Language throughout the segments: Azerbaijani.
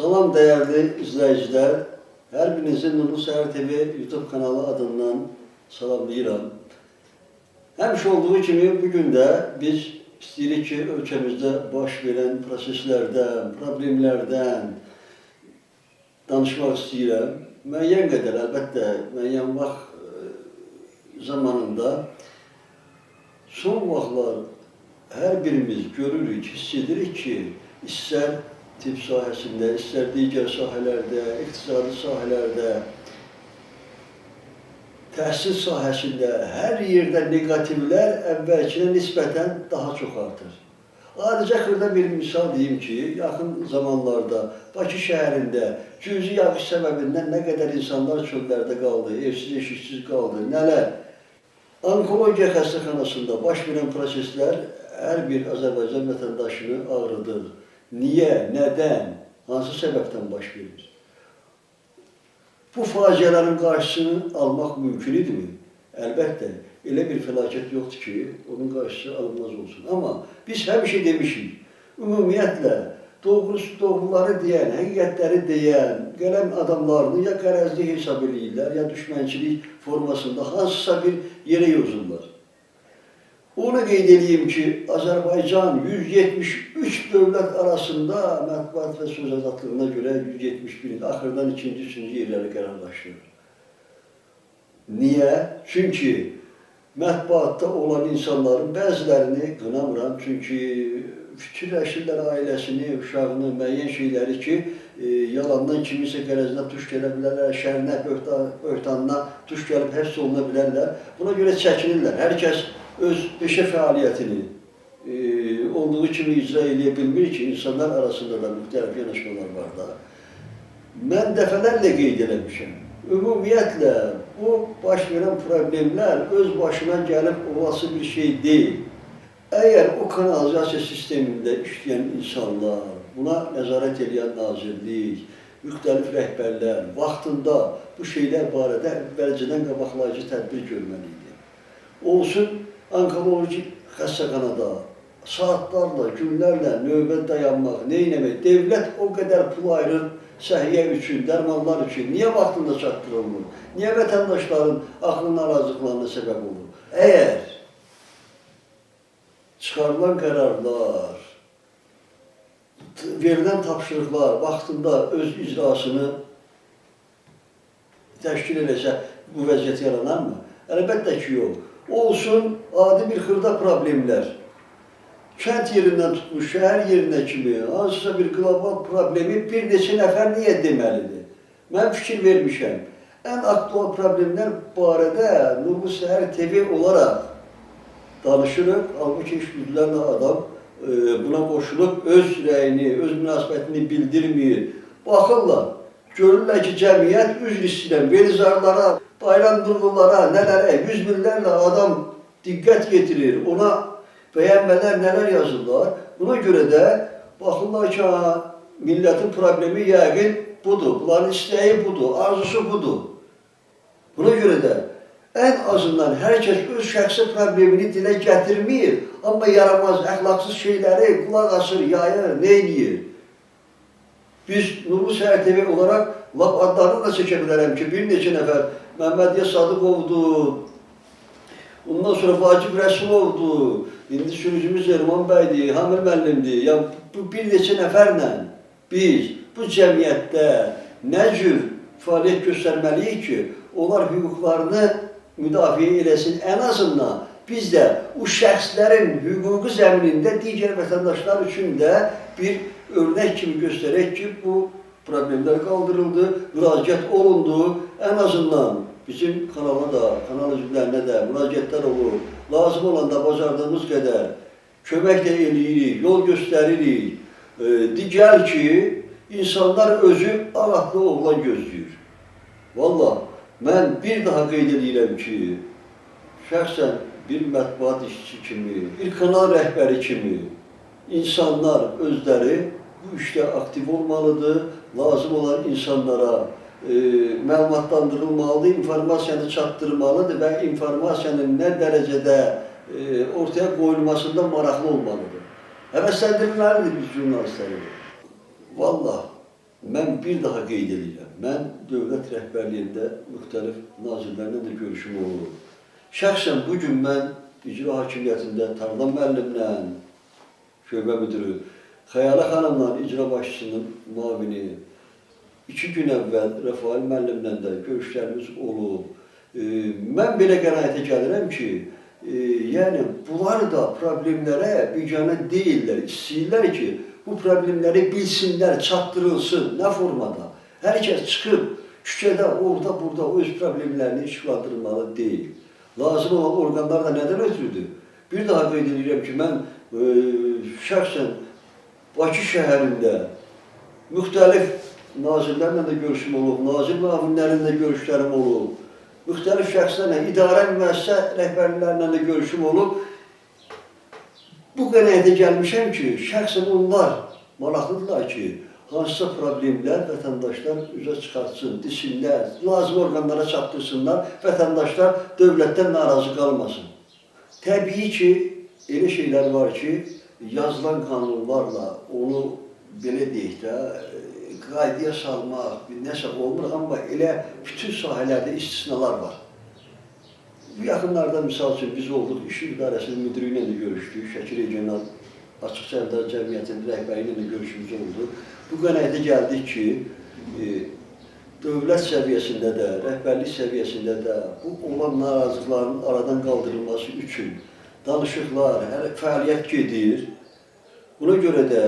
Salam dəyərli izləyicilər. Hər birinizi Nurlu Səhər TV YouTube kanalı adından salamlayıram. Həmişə olduğu kimi bugün də biz istəyirik ki, ölkəmizdə baş verən proseslərdən, problemlərdən danışmaq istəyirəm. Müəyyən qədər, əlbəttə, müəyyən vaxt zamanında son vaxtlar hər birimiz görürük, hiss edirik ki, istər tibb sahəsində, istər digər sahələrdə, iqtisadi sahələrdə, təhsil sahəsində hər yerdə neqativlər əvvəlkinə nisbətən daha çox artır. Adicə xırda bir misal deyim ki, yaxın zamanlarda Bakı şəhərində cüzi yağış səbəbindən nə qədər insanlar çöllərdə qaldı, evsiz, eşiksiz qaldı, nələr. Onkologiya xəstəxanasında baş verən proseslər hər bir Azərbaycan vətəndaşını ağrıdır. Niyə, nədən, hansı səbəbdən baş verir? Bu faciələrin qarşısını almaq mümkün idimi? Əlbəttə, elə bir fəlakət yoxdur ki, onun qarşısı alınmaz olsun. Amma biz həmişə demişik, ümumiyyətlə, doğruları deyən, həqiqətləri deyən, qələm adamlarını ya qərəzli hesab eləyirlər, ya düşmənçilik formasında hansısa bir yerə yozurlar. Onu qeyd edeyim ki, Azərbaycan 173 dövlət arasında mətbuat və söz azadlığına görə 171-ci, axırdan 2-ci, 3-cü yerləri qərarlaşdırır. Niyə? Çünki mətbuatda olan insanların bəzilərini qınamıram, çünki fikirləşirlər ailəsini, uşağını, müəyyən şeyləri ki, yalandan kimisə qərəzinə tuş gələ bilərlər, şərinə, böhtanına tuş gəlib həbs oluna bilərlər. Buna görə çəkinirlər. Hər kəs öz peşə fəaliyyətini olduğu kimi icra eləyə bilmir ki, insanlar arasında da müxtəlif yanaşmalar var da. Mən dəfələrlə qeyd eləmişəm. Ümumiyyətlə, bu baş verən problemlər öz başına gəlib olası bir şey deyil. Əgər o kanalizasiya sistemində işləyən insanlar, buna nəzarət eləyən nazirlik, müxtəlif rəhbərlər vaxtında bu şeylər barədə əvvəlcədən qabaqlayıcı tədbir görməli idi. Olsun onkoloji xəstəxanada saatlarla, günlərlə növbə dayanmaq, neynəmək? Dövlət o qədər pul ayırır səhiyyə üçün, dərmanlar üçün. Niyə vaxtında çatdırılmır? Niyə vətəndaşların ağlı narazılıqlarına səbəb olur? Əgər çıxarılan qərarlar, verilən tapşırıqlar vaxtında öz icrasını təşkil eləsə, bu vəziyyət yaranarmı? Əlbəttə ki, yox. Olsun adi bir xırda problemlər. Kənd yerindən tutmuş, şəhər yerinə kimi hansısa bir qlobal problemi bir neçə nəfər niyə deməlidir? Mən fikir vermişəm. Ən aktual problemlər barədə Nurlu Səhər TV olaraq danışırıq. Halbuki iş güclərlə adam buna qoşulub öz rəyini, öz münasibətini bildirmir. Baxırlar, görürlər ki, cəmiyyət üzr istəyirəm, velizarlara, bayramdurlulara, nələrə, yüz minlərlə adam diqqət getirir, ona bəyənmələr, nələr yazırlar. Buna görə də baxırlar ki, millətin problemi yəqin budur, bunların istəyi budur, arzusu budur. Buna görə də ən azından hər kəs öz şəxsi problemini dilə gətirmir, amma yaramaz, əxlaqsız şeyləri qulaq asır, yayır, neyləyir? Biz Nurlu Səhər TV olaraq lap adlarını da çəkə bilərəm ki, bir neçə nəfər Məmmədiyə Sadıqovdur, ondan sonra Vacib Rəsulovdur, indi sürücümüz Erman bəydir, Hamil müəllimdir. Ya bu bir neçə nəfərlə biz bu cəmiyyətdə nə cür fəaliyyət göstərməliyik ki, onlar hüquqlarını müdafiə eləsin. Ən azından biz də o şəxslərin hüquqi zəminində digər vətəndaşlar üçün də bir örnək kimi göstərək ki, bu problemlər qaldırıldı, müraciət olundu. Ən azından bizim kanala da, kanal üzvlərinə də müraciətlər olur. Lazım olanda bacardığımız qədər kömək də eləyirik, yol göstəririk. Digər ki, insanlar özü ağatlı oğlan gözləyir. Vallah, mən bir daha qeyd edirəm ki, şəxsən bir mətbuat işçi kimi, bir kanal rəhbəri kimi insanlar özləri bu işdə aktiv olmalıdır, lazım olan insanlara məlumatlandırılmalıdır, informasiyanı çatdırmalıdır və informasiyanın nə dərəcədə ortaya qoyulmasında maraqlı olmalıdır. Həvəsləndirilməlidir biz jurnalistləri. Vallah, Mən bir daha qeyd edirəm. Mən dövlət rəhbərliyində müxtəlif nazirlərlə də görüşüm olur. Şəxsən bu gün mən icra hakimiyyətində Tarlan müəllimlə, şöbə müdürü, Xəyalə xanımla icra başçısının müavini, 2 gün əvvəl Rəfail müəllimlə də görüşlərimiz olub. Mən belə qənaətə gəlirəm ki, yəni bunlar da problemlərə biganə deyirlər, istəyirlər ki, bu problemləri bilsinlər, çatdırılsın, nə formada. Hər kəs çıxıb küçədə, orada, burada öz problemlərini işıqlandırmalı deyil. Lazım olan orqanlar da nədən ötrüdür? Bir daha qeyd edirəm ki, mən şəxsən Bakı şəhərində müxtəlif nazirlərlə də görüşüm olub, nazir müavinlərlə də görüşlərim olub, müxtəlif şəxslərlə, idarə müəssisə rəhbərlərlə də görüşüm olub. Bu qənaətə gəlmişəm ki, şəxsən onlar maraqlıdırlar ki, hansısa problemlər vətəndaşlar üzə çıxartsın, desinlər, lazım orqanlara çatdırsınlar, vətəndaşlar dövlətdən narazı qalmasın. Təbii ki, elə şeylər var ki, yazılan qanunlarla onu belə deyək də, qaydaya salmaq, nəsə olmur, amma elə bütün sahələrdə istisnalar var. Bu yaxınlarda, misal üçün, biz olduq, İşıq İdarəsinin müdürü ilə də görüşdük, Şəki Regional Açıq Səhmdar Cəmiyyətinin rəhbəri ilə də görüşümüz oldu. Bu qənaətə gəldik ki, dövlət səviyyəsində də, rəhbərlik səviyyəsində də bu olan narazılıqların aradan qaldırılması üçün danışıqlar, fəaliyyət gedir. Buna görə də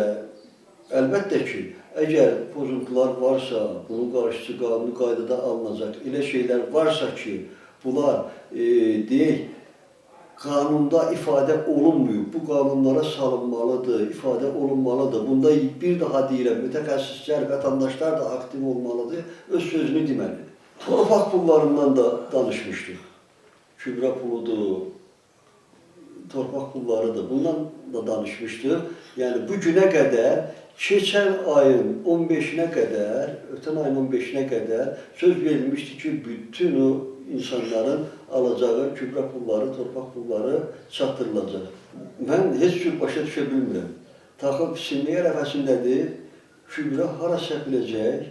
əlbəttə ki, əgər pozuntular varsa, bunun qarşısı qanuni qaydada alınacaq, elə şeylər varsa ki, bunlar, deyək, qanunda ifadə olunmuyub, bu qanunlara salınmalıdır, ifadə olunmalıdır. Bunda bir daha deyirəm, mütəxəssislər, vətəndaşlar da aktiv olmalıdır, öz sözünü deməlidir. Torpaq pullarından da danışmışdıq. Kübrə puludur, torpaq pullarıdır, bundan da danışmışdıq. Yəni, bu günə qədər, keçən ayın 15-nə qədər, ötən ayın 15-nə qədər söz verilmişdi ki, bütün o insanların alacağı kübrə pulları, torpaq pulları çatdırılacaq. Mən heç cür başa düşə bilmirəm. Taxıl biçinliyi ərəfəsindədir, kübrə hara səpiləcək?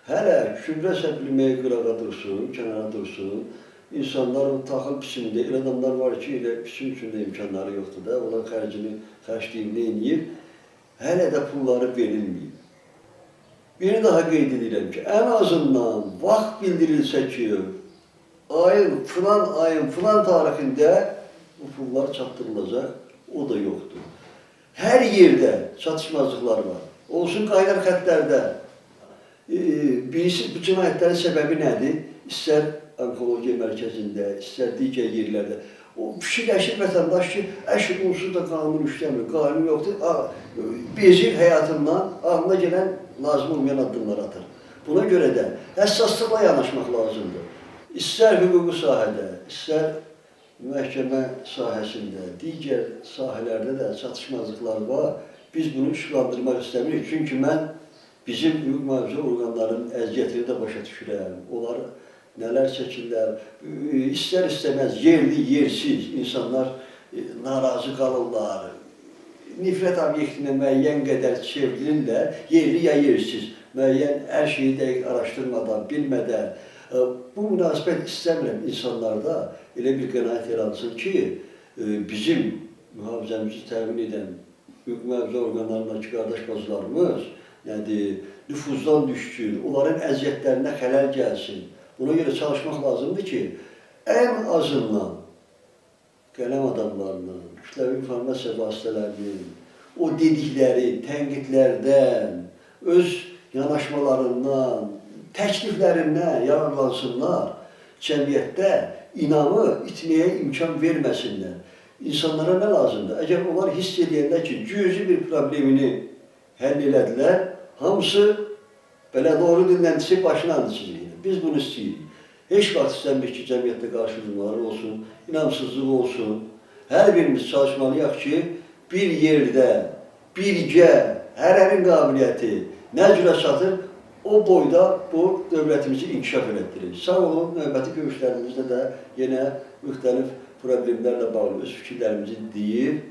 Hələ kübrə səpilməyə qırağa dursun, kənara dursun. İnsanlar o taxıl biçimində, elə adamlar var ki, elə biçim üçün də imkanları yoxdur da, onlar xərcini, xərcliyini eləyir. Hələ də pulları verilməyib. Bir daha qeyd edirəm ki, ən azından vaxt bildirilsə ki, ayın, filan ayın, filan tarixində bu pullar çatdırılacaq, o da yoxdur. Hər yerdə çatışmazlıqlar var. Olsun qaynar xəttlərdə. Birisi, bu cinayətlərin səbəbi nədir? İstər onkologiya mərkəzində, istər digər yerlərdə. O fikirləşir vətəndaş ki, əşi, onsuz da qanun işləmir, qanun yoxdur. Bezir həyatından ağlına gələn lazım olmayan addımlar atır. Buna görə də həssaslıqla yanaşmaq lazımdır. İstər hüquqi sahədə, istər məhkəmə sahəsində, digər sahələrdə də çatışmazlıqlar var. Biz bunu işıqlandırmaq istəmirik. Çünki mən bizim hüquq mühafizə orqanlarının əziyyətini də başa düşürəm. Onlar nələr çəkirlər, istər-istəməz yerli, yersiz insanlar narazı qalırlar. Nifrət obyektinə müəyyən qədər çevrilirlər, yerli ya yersiz, müəyyən hər şeyi dəqiq araşdırmadan, bilmədən. Bu münasibət istəmirəm insanlarda elə bir qənaət yaransın ki, bizim mühafizəmizi təmin edən hüquq mühafizə orqanlarındakı qardaş bacılarımız, nədir, nüfuzdan düşsün, onların əziyyətlərinə xələl gəlsin. Buna görə çalışmaq lazımdır ki, ən azından qələm adamlarının, kütləvi informasiya vasitələrinin, o dedikləri tənqidlərdən, öz yanaşmalarından, təkliflərindən yararlansınlar, cəmiyyətdə inamı itməyə imkan verməsinlər. İnsanlara nə lazımdır? Əgər onlar hiss edəndə ki, cüzi bir problemini həll elədilər, hamısı belə doğru dinləntisi başına içəcəklər. Biz bunu istəyirik. Heç vaxt istəmirik ki, cəmiyyətdə qarşıdurmalar olsun, inamsızlıq olsun. Hər birimiz çalışmalıyıq ki, bir yerdə, birgə, hərənin qabiliyyəti nə cürə çatır, o boyda bu dövlətimizi inkişaf elətdirir. Sağ olun, növbəti görüşlərimizdə də yenə müxtəlif problemlərlə bağlı öz fikirlərimizi deyib,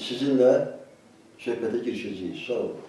sizinlə söhbətə girişəcəyik. Sağ olun.